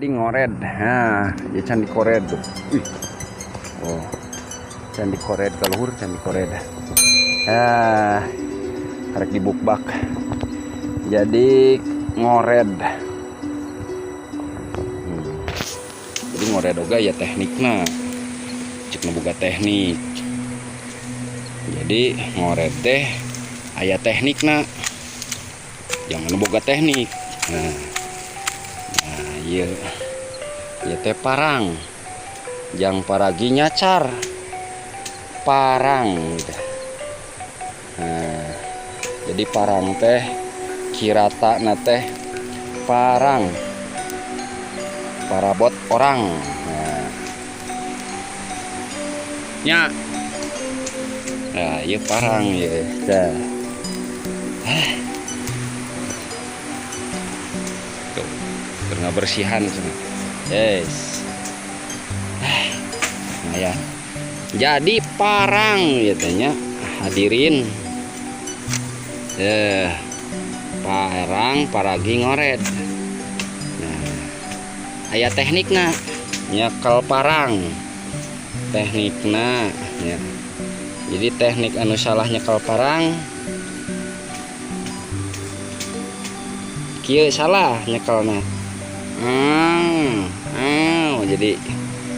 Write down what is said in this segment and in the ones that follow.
Jadi ngored. Nah, ya candi kored tuh. Wih. Oh. Candi kored ka luhur, candi kored. Ah, karek dibukbak. Jadi ngored. Jadi ngored oge ya teknikna. Cek nu boga teknik. Jadi ngored teh aya teknikna. Jangan boga teknik. Nah, nah ieu. Ieu teh parang. Jang paragi nyacar. Parang gitu. Nah, jadi parang teh kirata na teh parang. Parabot orang. Nah. Nya. Nah, ieu parang ieu. Tah. Ah. Tuh, keur ngabersihan cenah. Yes. Ah. Nah ya. Jadi parang gitu nya, hadirin. Parang paragi ngored. Nah, aya teknikna nyekel parang. Teknikna ya. Jadi teknik anu salah nyekel parang kieu salah nyekelna. Jadi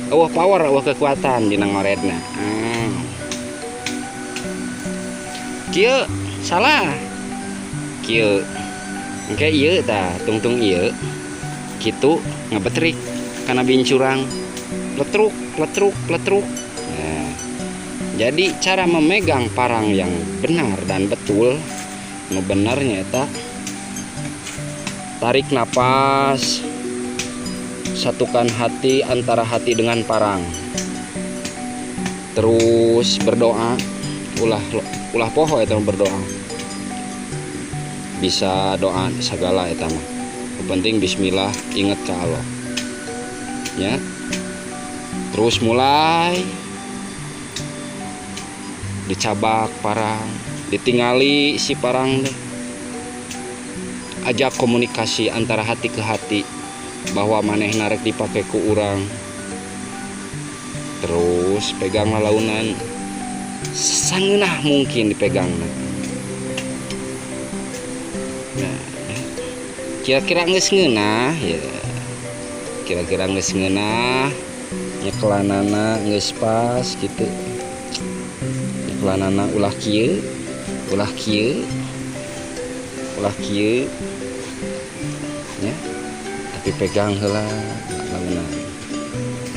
eueuh power, eueuh kekuatan dina ngoredna. Kieu salah. Kieu. Engke ieu tah tungtung ieu. Kitu ngabetrik kana bincurang. Letruk, letruk, letruk. Nah, jadi cara memegang parang yang benar dan betul, nu benarnya eta tarik napas, satukan hati antara hati dengan parang. Terus berdoa, ulah ulah poho eta berdoa. Bisa doa segala eta mah. Yang penting bismillah, ingat ke Allah. Ya. Terus mulai dicabak parang, ditingali si parang deh. Ajak komunikasi antara hati ke hati bahwa manehna rek dipake ku urang. Terus pegang lalaunan sangeunah mungkin dipegangna. Nah, kira-kira geus ngeunah ya. Kira-kira geus ngeunah nyekelanana geus pas gitu. Nyekelanana ulah kieu, ulah kieu, ulah kieu. Ya. Tapi pegang heula lalaunan.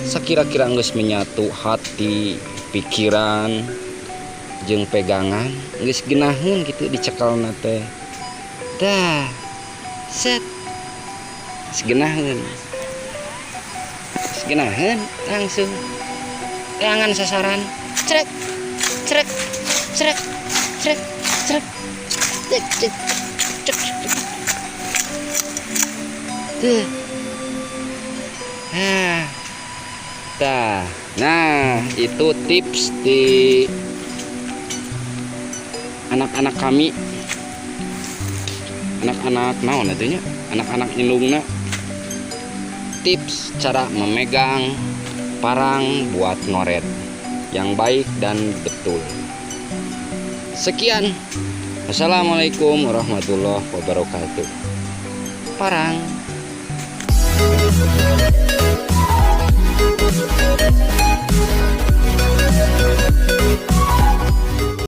Sakira-kira geus menyatu hati, pikiran jeung pegangan geus geunaheun gitu dicekelna teh. Dah. Set. Geus geunaheun. Geus geunaheun langsung tangan sasaran. Crek. Crek. Crek. Crek. Crek. Cek cek cek cek. Tuh. Nah. Tah. Nah, itu tips di anak-anak kami. Anak-anak naon atuh nya? Anak-anak indungna. Tips cara memegang parang buat ngored yang baik dan betul. Sekian. Assalamualaikum warahmatullahi wabarakatuh. Parang.